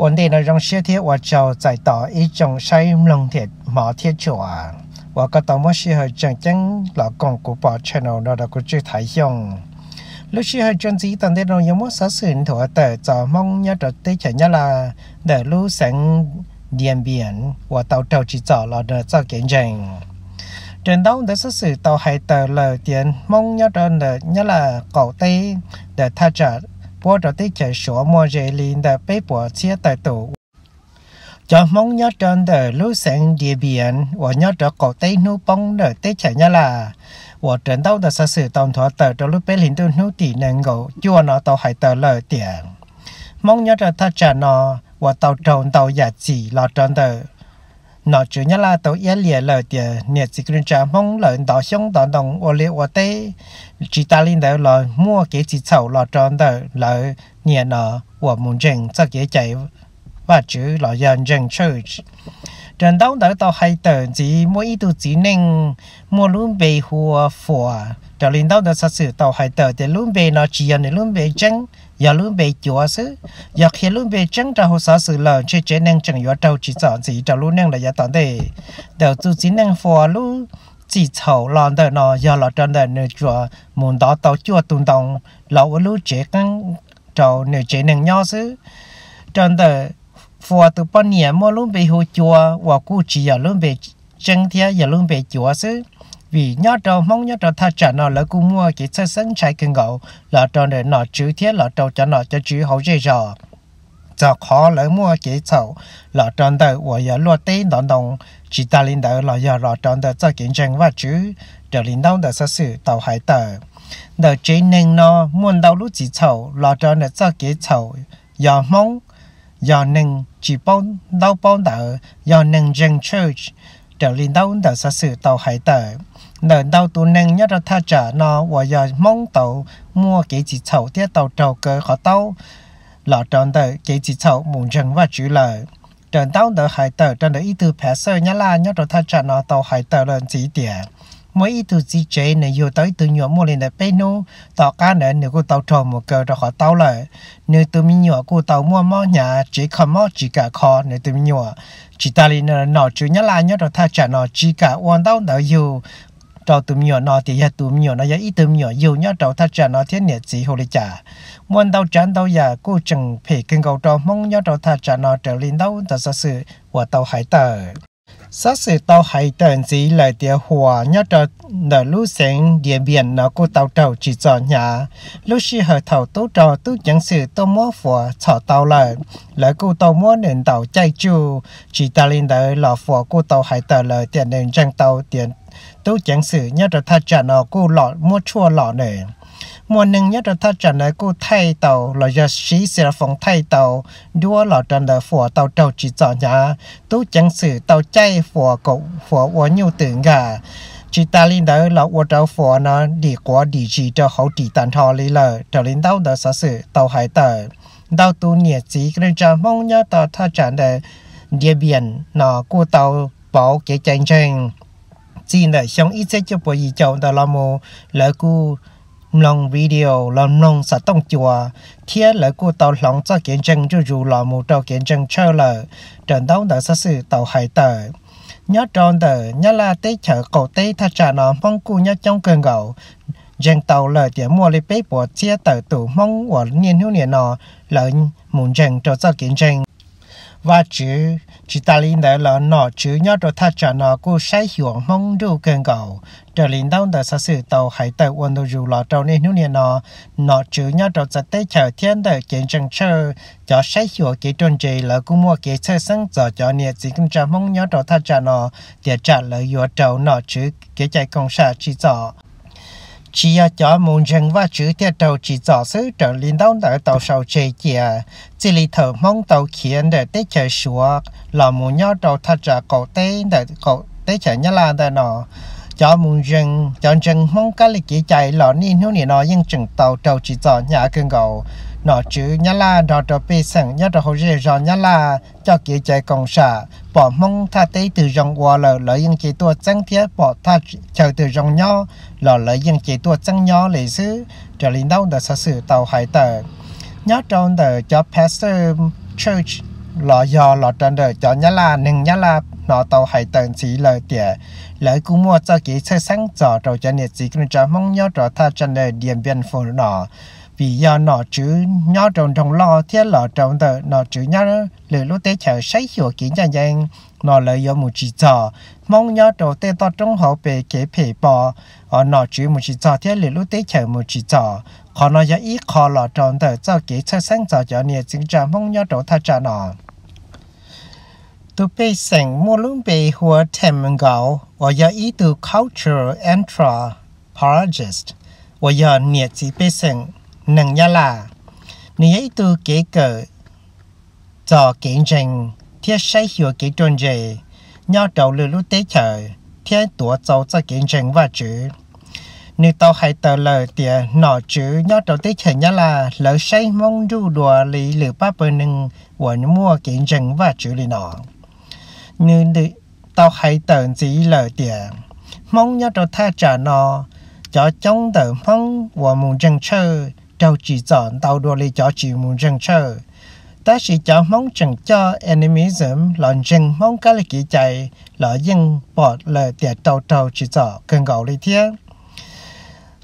Ua ntej no zoo siab thiab ua tsaug txais tos ib tsoom saib mloog thiab hmov thiab tshua uas koj tau muab sij hawm tseem ceeb los koom kuv pom channel no rau kuv Tswj Thaiv Xyooj. Lub sij hawm tso ntxiv tom ntej no yuav muab xov xwm nthuav tawm txog Hmoob nyob rau teb chaws Nyab Laj ntawm lub xeev Diam Npias uas tau raug tsim txom los nws txoj kev ntseeg. Raws ntaub ntawv xov xwm tau hais tawm lawm tias Hmoob nyob rau ntawm Nyab Laj qaum teb ntawm thaj tsam puab rau teb chaws Suav muaj ze li ntawm peb puas txhiab tawm tus. Cov Hmoob nyob rau ntawm lub xeev Diam Npias uas nyob rau qaum teb hnub poob ntawm teb chaws Nyab Laj uas raws ntaub ntawv xov xwm tau nthuav tawm rau lub peb hlis ntuj hnub tim nees nkaum cuaj no tau hais tawm lawm tias Hmoob nyob rau thaj tsam no uas tau raug ntau yam txim los rau ntawm nom tswv Nyab Laj tau iab liam lawm tias niam txiv kwv tij neej tsa Hmoob lawv ntov xyoob ntov ntoo ua liaj ua teb, tsis tas li ntawd los muaj kev txim txhaum los rau ntawm lawv niam no uas mus ntseeg txoj kev cai Vajtswv los yog ntseeg church. Raws ntaub ntawv tau hais tawm ntxiv muaj ib tug txiv neej muaj lub npe hu ua Fuas. Raws li ntaub ntawv xov xwm tau hais tawm tias lub npe no tsis yog nws lub npe tseeb, yog lub npe cuav xwb. Yog qhia lub npe tseeb rau hauv xov xwm lawm ntshe tsev neeg tseem yuav raug tsim txom ntxiv rau lub neej los yav tom ntej. Ntawm tus txiv neej Fuas lub txim txhaum los ntawm no yog los rau ntawm nws tsuas mus ntov tau cuaj tus ntoo los ua lub tsev qeeb rau nws tsev neeg nyob xwb. Rau ntawm Fuas tus poj niam muaj lub npe hu Cua uas kuj tsis yog lub npe tseeb thiab yog lub npe cuav xwb. Vim nyob rau Hmoob nyob rau thaj tsam no lawv kuj muaj kev txhawj xeeb ntshai kawg nkaus los rau ntawm nom tswv thiab los rau cov nom cov tswv hauv zej zos, txog qhov lawv muaj kev txhaum los rau ntawm uas yog luaj teb ntov ntoo, tsis tas li ntawd los yog los rau ntawm txoj kev ntseeg Vajtswv. Raws li ntaub ntawv xov xwm tau hais tawm, ntawm tsev neeg no muaj ntau lub txim txhaum los rau ntawm txoj kev txhaum yog Hmoob, yog neeg tsis paub ntaub paub ntawv, yog neeg ntseeg church. Raws li ntaub ntawv xov xwm tau hais tawm, ntawm ntau tus neeg nyob rau thaj tsam no uas yog Hmoob tau muaj kev txim txhaum thiab tau raug kaw qhov taub los rau ntawm kev txim txhaum mus ntseeg Vajtswv lawm. Raws ntaub ntawv hais tawm rau ntawm ib tug pastor Nyab Laj nyob rau thaj tsam no tau hais tawm lawm ntxiv tias muaj ib tug txiv tsev nws yug tau ib tug me nyuam muaj li ntawm peb hnub, tom qab ntawd nws kuj tau raug mus kaw rau qhov taub lawm. Nws tus me nyuam kuj tau muaj mob hnyav tsev kho mob tsis kam kho nws tus me nyuam. Tsis tas li no, nom tswv Nyab Laj nyob rau thaj tsam no tsis kam ua ntaub ntawv yug rau tus me nyuam no tias yog tus me nyuam no yog ib tug me nyuam yug nyob rau thaj tsam no thiab niam txiv hu li cas. Muaj ntau tsav ntau yam kuj tseem phem kawg nkaus rau Hmoob nyob rau thaj tsam no raws li ntaub ntawv xov xwm uas tau hais tawm. Xov xwm tau hais tawm ntxiv lawm tias Huas nyob rau ntawm lub xeev Diam Npias no kuj tau raug tsim txom hnyav. Lub sij hawm thaum tub rog tub ceev xwm tuaj muab Fuas txhom tau lawm, lawv kuj tau muab nws ntaus caij tsuj. Tsis tas li ntawd los Fuas kuj tau hais tawm lawm tias nws ntseeg tau tias tub ceev xwm nyob rau thaj tsam no kuj los muab tshuaj lom nws. Muaj neeg nyob rau thaj tsam ntawd kuj thaij tau los yog siv xelas foos thaij tau duab los rau ntawm Fuas tau raug tsim txom hnyav. Tub ceev xwm tau caij Fuas kom Fuas ua nyuj twm nkag. Tsis tas li ntawd los ua rau Fuas no dim quav dim zis rau hauv ris tag nrho li lawm raws li ntaub ntawv xov xwm tau hais tawm. Ntau tus niam txiv kwv tij neej tsa Hmoob nyob rau thaj tsam ntawm Diam Npias no kuj tau pauv kev cai ntseeg. Txij ntawm xyoo ib txhiab cuaj puas yim caum ntawd los mus, lawv kuj mloog video los mloog xov tooj cua, thiab lawv kuj tau hloov txoj kev ntseeg zuj zus los mus rau kev ntseeg church lawm raws ntaub ntawv xov xwm tau hais tawm. Nyob rau ntawm Nyab Laj teb chaws qaum teb thaj tsam no Hmoob kuj nyob coob kawg nkaus. Ntseeg tau lawm tias muaj li peb puas txhiab tawm tus Hmoob uas niaj hnub niam no lawv mus ntseeg rau txoj kev ntseeg Vajtswv. Tsis tas li ntawd los nom tswv nyob rau thaj tsam no kuj saib xyuas Hmoob nruj kawg nkaus. Raws li ntaub ntawv xov xwm tau hais tawm ua ntu zus los rau niaj hnub niam no, nom tswv nyob rau txawv teb chaws thiab ntawm kev ntseeg church, cov saib xyuas kev ruaj ntseg lawv kuj muaj kev txhawj xeeb txog cov niam txiv kwv tij neej tsa Hmoob nyob rau thaj tsam no tias tsam lawv yuav raug nom tswv kev cai koom sam tsim txom. Tsis yog cov mus ntseeg Vajtswv thiaj raug tsim txom xwb raws li ntaub ntawv tau sau tseg cia. Txij li thaum Hmoob tau khiav ntawm teb chaws Suav los mus nyob rau thaj tsam qaum teb ntawm qaum teb chaws Nyab Laj ntawm no, cov mus ntseeg, cov ntseeg Hmoob kab li kev cai los niaj hnub niam no yeej tseem tau raug tsim txom hnyav kawg nkaus. Nom tswv Nyab Laj nrog rau pej xeem nyob rau hauv zej zos Nyab Laj coj kev cai koom sam, pom Hmoob thaj teb twg zoo ua lawm lawv yeej cia tuaj txeeb thiab pom thaj chaw twg zoo nyob los lawv yeej cia tuaj txeeb nyob li xwb raws li ntaub ntawv xov xwm tau hais tawm. Nyob rau ntawm cov pastor church los yog los rau ntawm cov Nyab Laj, neeg Nyab Laj no tau hais tawm ntxiv lawm tias lawv kuj muaj txoj kev txhawj xeeb txog rau cov niam txiv kwv tij neej tsa Hmoob nyob rau thaj tsam ntawm Diam Npiam Fo no, vim yog nom tswv nyob rau nroog loj thiab los rau ntawm nom tswv nyob lwm lub teb chaws saib xyuas kev ncaj ncees no lawv yuav mus tsis txog. Hmoob nyob rau tej toj roob hauv pes kev phem pom, nom tswv mus tsis txog thiab lwm lub teb chaws mus tsis txog. Qhov no yog ib qho los rau ntawm txoj kev txhawj xeeb txog cov niam txiv kwv tij neej tsa Hmoob nyob rau thaj tsam no. Tus pej xeem muaj lub npe hu ua Tem Nkaus uas yog ib tug cultural anthropologist uas yog niam txiv pej xeem neeg Nyab Laj. Nws yog ib tug kev kawm txog kev ntseeg thiab saib xyuas kev ruaj ntseg nyob rau lwm lub teb chaws thiab tuav txog txoj kev ntseeg Vajtswv. Nws tau hais tawm lawm tias nom tswv nyob rau teb chaws Nyab Laj lawv saib Hmoob nruj dua li lwm pab pawg neeg uas muaj kev ntseeg Vajtswv li no. Nws tau hais tawm ntxiv lawm tias Hmoob nyob rau thaj tsam no, cov coob ntawm Hmoob uas mus ntseeg tshawj raug tsim txom ntau dua li cov tsis mus ntseeg tshawj. Tab sis cov Hmoob tseem coj animism los ntseeg Hmoob kab li kev cai los yeej pom lawm tias tau raug tsim txom kawg nkaus li thiab.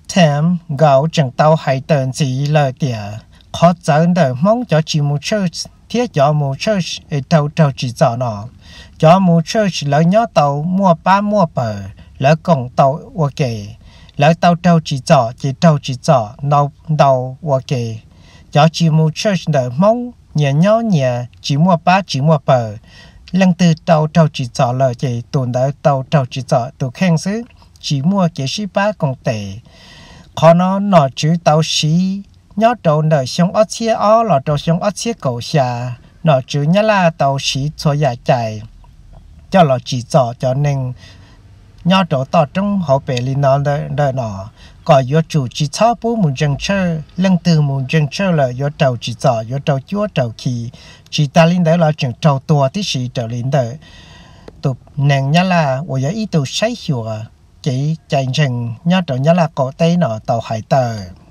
Tem Nkaus tseem tau hais tawm ntxiv lawm tias qhov txawv ntawm Hmoob cov tsis mus church thiab cov mus church es raug raug tsim txom no, cov mus church lawv nyob tau muaj pab muaj pawg, lawv koom tau ua ke, lawv tau raug tsim txom ces raug tsim txom ntau ua ke. Cov tsis mus church ntawm Hmoob nyias nyob nyias tsis muaj pab tsis muaj pawg, leej twg tau raug tsim txom lawm ces tus ntawd tau raug tsim txom tus kheej xwb, tsis muaj kev sib pab koom tes. Qhov no nom tswv tau siv nyob rau ntawm xyoo ob txhiab ob los rau xyoo ob txhiab kaum xya, nom tswv Nyab Laj tau siv txhua yam cai coj los tsim txom cov neeg nyob rau toj roob hauv pes li no ntawm no, kom yuav tsum tsis txhob pub mus ntseeg tshawj, leej twg mus ntseeg tshawj lawm yuav raug tsim txom, yuav raug cuab raug khi. Tsis tas li ntawd los tseem raug tuag tib si raws li ntawm tus neeg Nyab Laj uas yog ib tug saib xyuas kev cai ntseeg nyob rau Nyab Laj qaum teb no tau hais tawm.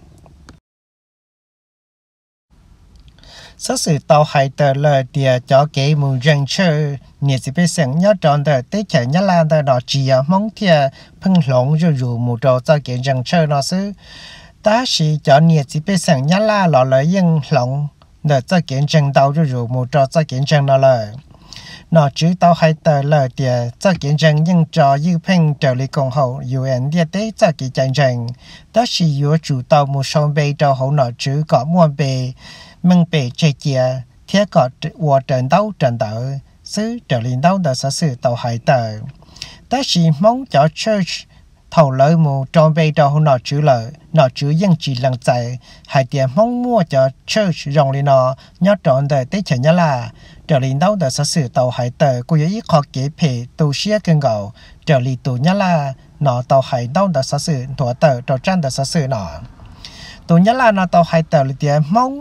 Xov xwm tau hais tawm lawm tias cov kev mus ntseeg tshawj niam txiv pej xeem nyob rau ntawm teb chaws Nyab Laj ntawm no tsis yog Hmoob thiaj pheej hloov zuj zus mus rau txoj kev ntseeg tshawj no xwb, tab sis cov niam txiv pej xeem Nyab Laj los lawv yeej hloov ntawm txoj kev ntseeg ntau zuj zus mus rau txoj kev ntseeg no lawm. Nom tswv tau hais tawm lawm tias txoj kev ntseeg yeej tso ywj pheej raws li koom haum UN ntiaj teb txoj kev cai ntseeg, tab sis yuav tsum tau mus sau npe rau hauv nom tswv kom muaj npe, meej pem tseg cia, thiab kom ua raws ntaub raws ntawv xwb raws li ntaub ntawv xov xwm tau hais tawm. Tab sis Hmoob cov church thaum lawv mus rau npe rau hauv nom tswv lawm, nom tswv yeej tsis lees txais hais tias Hmoob muaj cov church zoo li no nyob rau ntawm teb chaws Nyab Laj. Raws li ntaub ntawv xov xwm tau hais tawm kuj yog ib qho kev phem tu siab kawg nkaus raws li tus Nyab Laj no tau hais ntaub ntawv xov xwm nthuav tawm rau tsab ntawv xov xwm no. Tus Nyab Laj no tau hais tawm li tias Hmoob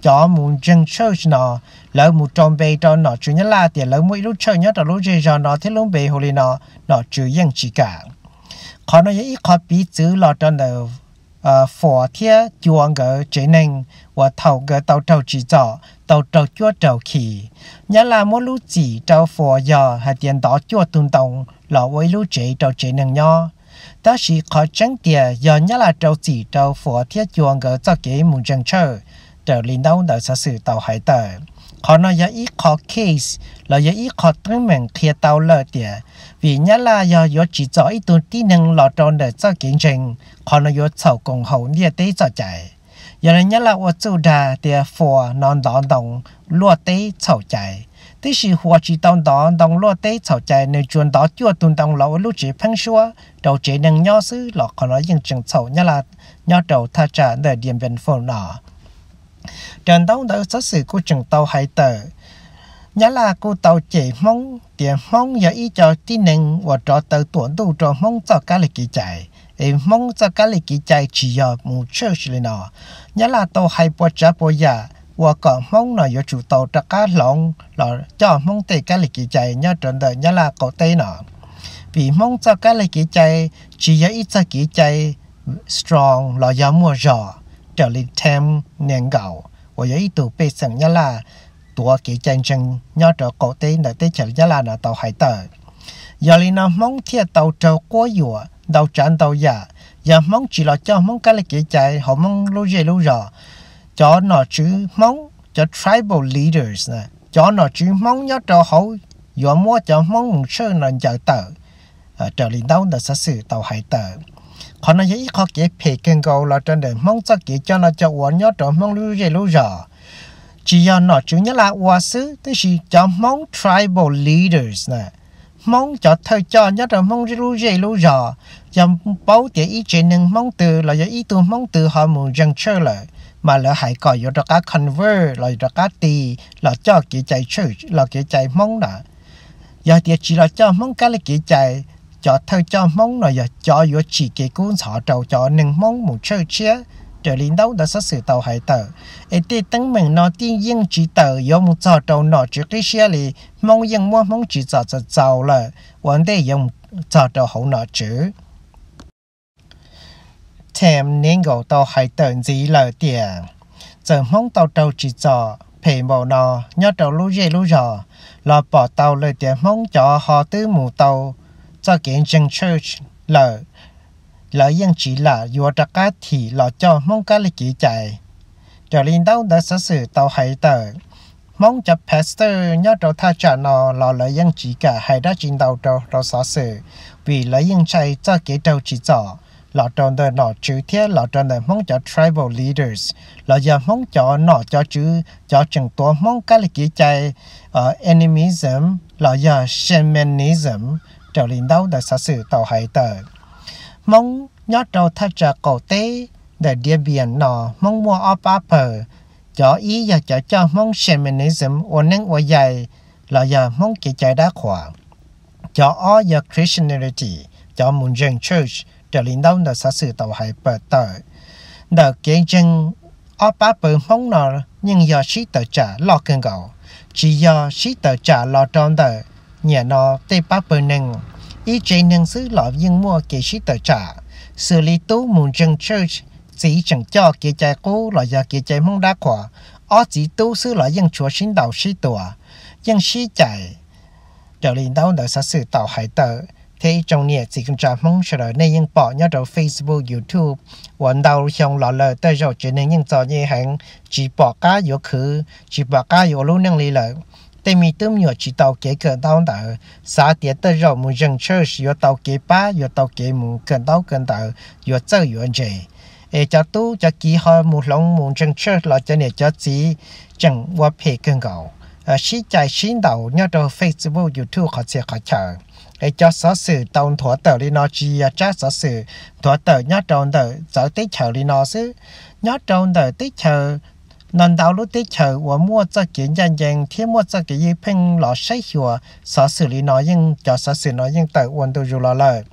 cov mus ntseeg church no, lawv mus rau npe rau nom tswv Nyab Laj tias lawv muaj ib lub church nyob rau lub zej zog no thiab lub npe hu li no, nom tswv yeej tsis kam. Qhov no yog ib qho piv txwv los rau ntawm Fuas thiab Cua nkawd tsev neeg uas thaum nkawd tau raug tsim txom, tau raug cuab raug khi, Nyab Laj muab lub txim rau Fuas yog hais tias ntov cuaj tug ntoo los ua ib lub tsev rau tsev neeg nyob. Tab sis qhov tseeb tiag yog Nyab Laj rau txim rau Fuas thiab Cua nkawd txoj kev mus ntseeg tshawj raws li ntaub ntawv xov xwm tau hais tawm. Qhov no yog ib qho case los yog ib qho teeb meem qhia tau lawm tias vim Nyab Laj yog yuav tsim txom ib tug tib neeg los rau ntawm txoj kev ntseeg, qhov no yuav txhaum koom haum ntiaj teb txoj cai. Yog li Nyab Laj ua txuj dag tias Fuas no ntov ntoo luaj teb txhaum cai, tiam sis Fuas tsis tau ntov ntoo luaj teb txhaum cai, nws tsuas ntov cuaj tug ntoo los ua lub tsev pheeb suab rau tsev neeg nyob xwb los qhov no yeej tseem txhaum Nyab Laj nyob rau thaj tsam ntawm Diam Npiam Fo no. Raws ntaub ntawv xov xwm kuj tseem tau hais tawm, Nyab Laj kuj tau cem Hmoob tias Hmoob yog ib co tib neeg uas rov taw tuam ntuj rau Hmoob txoj kab li kev cai, es Hmoob txoj kab li kev cai tsis yog mus church li no. Nyab Laj tau hais puas tsav puas yam ua kom Hmoob no yuav tsum tau rov qab hloov los coj Hmoob tej kab li kev cai nyob rau ntawm Nyab Laj qaum teb no. Vim Hmoob txoj kab li kev cai tsis yog ib txoj kev cai strong los yog muaj zog, raws li Tem Niam Nkaus uas yog ib tug pej xeem Nyab Laj tuav kev cai ntseeg nyob rau qaum teb ntawm teb chaws Nyab Laj no tau hais tawm. Yog li no Hmoob thiaj tau raug quab yuam ntau tsav ntau yam. Yog Hmoob tsis los coj Hmoob kab li kev cai hauv Hmoob lub zej lub zos, cov nom tswv Hmoob, cov tribal leaders, cov nom tswv Hmoob nyob rau hauv yuav muab cov Hmoob mus tshawj no ncaws tawm raws li ntaub ntawv xov xwm tau hais tawm. Qhov no yog ib qho kev phem kawg nkaus los rau ntawm Hmoob txoj kev coj noj coj ua nyob rau Hmoob lub zej lub zos. Tsis yog nom tswv Nyab Laj ua xwb, tab sis cov Hmoob tribal leaders, Hmoob cov thawj coj nyob rau Hmoob lub zej lub zos, yog paub tias ib tsev neeg Hmoob twg los yog ib tug Hmoob twg ho mus ntseeg tshawj lawm, mas lawv hais kom yuav rov qab convert los yuav rov qab tig los coj kev cai tshawj los kev cai Hmoob na. Yog tias tsis los coj Hmoob kab li kev cai, cov thawj coj Hmoob no yog cov yuav tsim kev kub ntxhov rau cov neeg Hmoob mus tshawj tshiab raws li ntaub ntawv xov xwm tau hais tawm. Es tej teeb meem no tij yeej tsis tawm yuav mus txog rau nom tswv qib siab li, Hmoob yeej muab Hmoob tsim txom txaus txaus lawm, ua ntej yuav mus txog rau hauv nom tswv. Tem Negal tau hais tawm ntxiv lawm tias, txawm Hmoob tau raug tsim txom phem npaum no nyob rau lub zej lub zos, los pom tau lawm tias Hmoob cov ho twb mus tau txoj kev ntseeg church lawm, lawv yeej tsis lam yuav rov qab thim los coj Hmoob kab li kev cai. Raws li ntaub ntawv xov xwm tau hais tawm, Hmoob cov pastor nyob rau thaj tsam no los lawv yeej tsis kam hais dab tsi ntau rau rau xov xwm, vim lawv yeej ntshai txoj kev raug tsim txom los rau ntawm nom tswv thiab los rau ntawm Hmoob cov tribal leaders, los yog Hmoob cov nom cov tswv cov tseem tuav Hmoob kab li kev cai animism los yog shamanism, raws li ntaub ntawv xov xwm tau hais tawm. Hmoob nyob rau thaj tsam qaum teb ntawm Diav Npias no, Hmoob muaj ob pab pawg. Cov ib yog cov coj Hmoob shamanism ua neeb ua yaig los yog Hmoob kev cai dab qhuas. Cov ob yog Christianity, cov mus ntseeg church raws li ntaub ntawv xov xwm tau hais tawm. Ntawm kev ntseeg ob pab pawg Hmoob no yeej yog sib tawm tsam loj kawg nkaus, tsis yog sib tawm tsam los rau ntawm nyiam no tej pab pawg neeg. Ib tsev neeg xwb los yeej muaj kev sib tawm tsam, xws li tub mus ntseeg church, txiv tseem coj kev cai qub los yog kev cai Hmoob dab qhuas, ob txiv tub xwb los yeej tshuav sib ntaus sib tua, yeej sib cais raws li ntaub ntawv xov xwm tau hais tawm. Thiab ib tsoom niam txiv kwv tij Hmoob sawv daws nej yeej pom nyob rau Facebook, YouTube uas ntau xyoo los lawm tej zaum tsev neeg yeej txom nyem heev, tsis pom qab yuav khwv, tsis pom qab yuav ua lub neej li lawm. Tej me tub me nyuam tsis tau kev kawm ntaub ntawv, xav tias tej zaum mus ntseeg church yuav tau kev pab, yuav tau kev mus kawm ntaub kawm ntawv, yuav txawj yuav ntse. Es cov tub cov kiv ho mus hloov mus ntseeg church los cov niam cov txiv tseem ua phem kawg nkaus, sib cais sib ntaus nyob rau Facebook, YouTube qhov txhia qhov chaw. Es cov xov xwm tau nthuav tawm li no tsis yog tsab xov xwm nthuav tawm nyob rau ntawm txawv teb chaws li no xwb. Nyob rau ntawm teb chaws no ntau lub teb chaws uas muaj txoj kev ncaj ncees thiab muaj txoj kev ywj pheej los saib xyuas xov xwm li no yeej, cov xov xwm no yeej tawm ua ntu zus los lawm.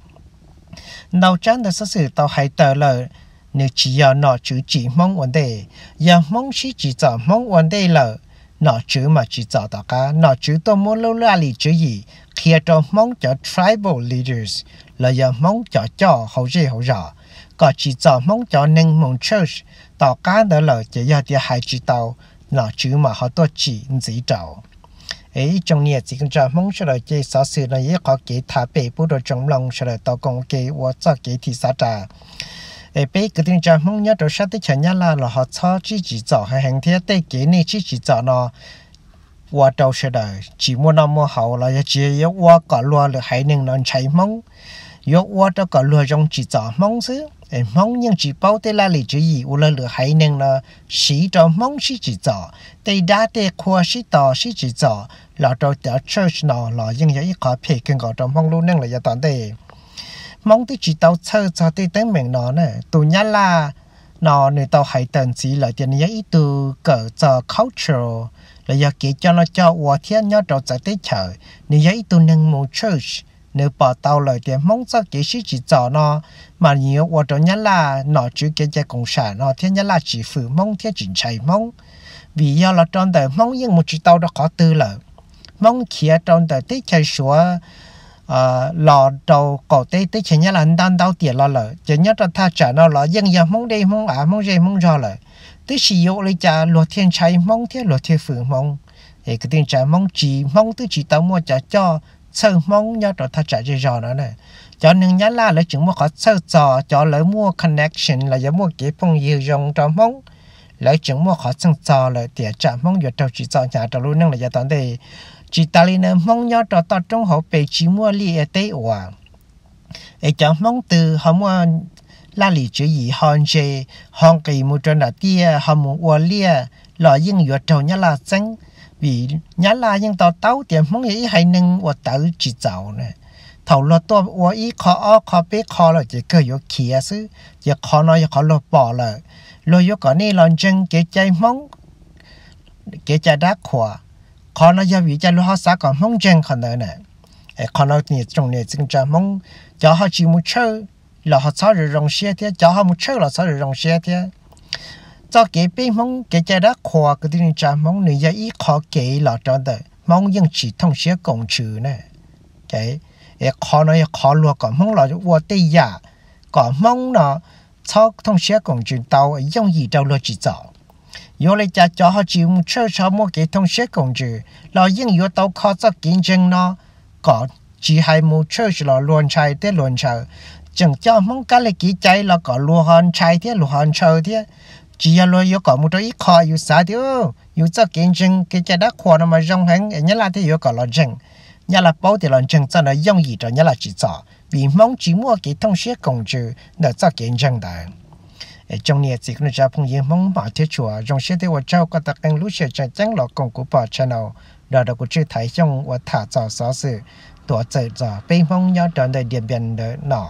Ntau tsab ntawv xov xwm tau hais tawm lawm, nws tsis yog nom tswv tsim Hmoob ua ntej. Yog Hmoob sib tsim txom Hmoob ua ntej lawm, nom tswv mas tsim txom tom qab. Nom tswv tuaj muab lub laj lim tswv yim qhia rau Hmoob cov tribal leaders los yog Hmoob cov coj hauv zej hauv zos kom tsim txom Hmoob cov neeg mus church. Tom qab ntawd lawm ces yog tias hais tsis tau, nom tswv mas ho tuaj tsim ntxiv rau. Es ib tsoom niam txiv kwv tij Hmoob sawv daws, ces xov xwm no yog ib qhov kev tham pem pub rau tsoom mloog sawv daws tau koom ua ke ua txoj kev thim xav ras. Es peb kwv tij neej tsa Hmoob nyob rau sab teb chaws Nyab Laj los ho txhob sib tsim txom heev heev thiab, tej kev nej sib tsim txom no ua rau sawv daws tsis muaj noj muaj haus los yog tsis yuav ua kom luag lwm haiv neeg no ntshai Hmoob, yuav ua rau kom luag zoo tsim txom Hmoob xwb. Es Hmoob yeej tsis paub tej laj lim tswv yim uas luag lwm haiv neeg no siv rau Hmoob sib tsim txom, tej dab tej qhua sib tos sib tsim txom los rau cov church no los yeej yog ib qho phem kawg nkaus rau Hmoob lub neej los yav tom ntej. Hmoob twb tsis tau txhawj txog tej teeb meem no na. Tus Nyab Laj no nws tau hais tawm ntxiv lawm tias nws yog ib tug kawm txog cultural los yog kev coj noj coj ua thiab nyob rau txawv teb chaws, nws yog ib tug neeg mus church. Nws pom tau lawm tias Hmoob txoj kev sib tsim txom no mas nws yuav ua rau Nyab Laj nom tswv kev cai koom sam no thiab Nyab Laj tsis hwm Hmoob thiab tsis ntshai Hmoob, vim yog los rau ntawm Hmoob yeej mus tsis tau rau qhov twg lawm. Hmoob khiav rau ntawm teb chaws Suav los rau qaum teb teb chaws Nyab Laj ntau ntau tiam los lawm, ces nyob rau thaj tsam no los yeej yog Hmoob dej Hmoob av Hmoob zej Hmoob zog lawm. Tab sis yuav ua li cas luag thiaj ntshai Hmoob thiab luag thiaj hwm Hmoob? Es kwv tij neej tsa Hmoob tsis, Hmoob twb tsis tau muaj cov coj txhawj Hmoob nyob rau thaj tsam zej zog no na. Cov neeg Nyab Laj lawv tseem muaj qhov txhawj txog cov lawv muaj connection los yog muaj kev phooj ywg zoo rau Hmoob, lawv tseem muaj qhov txhawj txog lawm tias tsam Hmoob yuav raug tsim txom hnyav rau lub neej los yav tom ntej. Tsis tas li na, Hmoob nyob rau toj roob hauv pes tsis muaj liaj ia teb ua. Es cov Hmoob twg ho muaj laj lim tswv yim ho ntse, ho nqis mus rau nram tiaj ho mus ua liaj los yeej yuav raug Nyab Laj txeeb, vim Nyab Laj yeej to taub tias Hmoob yog ib haiv neeg uas tawv tsis txaus na. Thaum luag tuaj ua ib qho ob qho peb qho lawm ces kawg yuav khiav xwb, ces qhov no yog qhov luag pom lawm. Luag yuav kom nej los ntseeg kev cai Hmoob, kev cai dab qhuas. Qhov no yog vim li cas luag ho xav kom Hmoob ntseeg qhov ntawd na? Qhov no niam tsoom niam txiv neej tsa Hmoob, cov ho tsis mus tshawj los ho txhob zoo zoo siab thiab, cov ho mus tshawj los txhob zoo zoo siab thiab. Txoj kev peb Hmoob kev cai dab qhuas kwv tij neej tsa Hmoob nws yog ib qho kev los rau ntawm Hmoob yeej tsis thooj siab koom ntsws na. Es qhov no yog qhov luag kom Hmoob los ua tej yam kom Hmoob no txhob thooj siab koom ntsws tau, yooj yim rau luag tsim txom. Yuav li cas cov ho tsis mus tshawj ho muaj kev thooj siab koom ntsws los yeej yuav tau kho txoj kev ntseeg no, kom tsis hais mus tshawj los luag ntshai thiab luag ntshaw. Tseem coj Hmoob kab li kev cai los kom luag ho ntshai thiab luag ho ntshaw thiab. Tsis yog luag yuav kom mus rau ib qho yus xav tias yus txoj kev ntseeg kev cai dab qhuas no mas zoo heev es Nyab Laj thiaj yuav kom los ntseeg. Nyab Laj paub tias los ntseeg txoj no yooj yim rau Nyab Laj tsim txom, vim Hmoob tsis muaj kev thooj siab koom ntsws ntawm txoj kev ntseeg ntawd. Tsoom niam txiv kwv tij neej tsa phooj ywg Hmoob mam thiab tshua, zoo siab thiab ua tsaug koj tau qee lub sij hawm tseem ceeb los koom kuv pom channel, nrog rau kuv Tswj Thaiv Xyooj ua tham txog xov xwm tuav txawm txog peb Hmoob nyob rau ntawm Dias Npias ntawm no,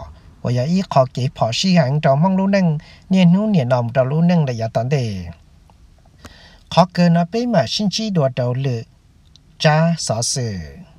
uas yog ib qho kev phom sij heev rau Hmoob lub neej niaj hnub niam no mus rau lub neej los yav tom ntej. Qhov kawg no peb mam sib ntsib dua rau lwm tsab xov xwm.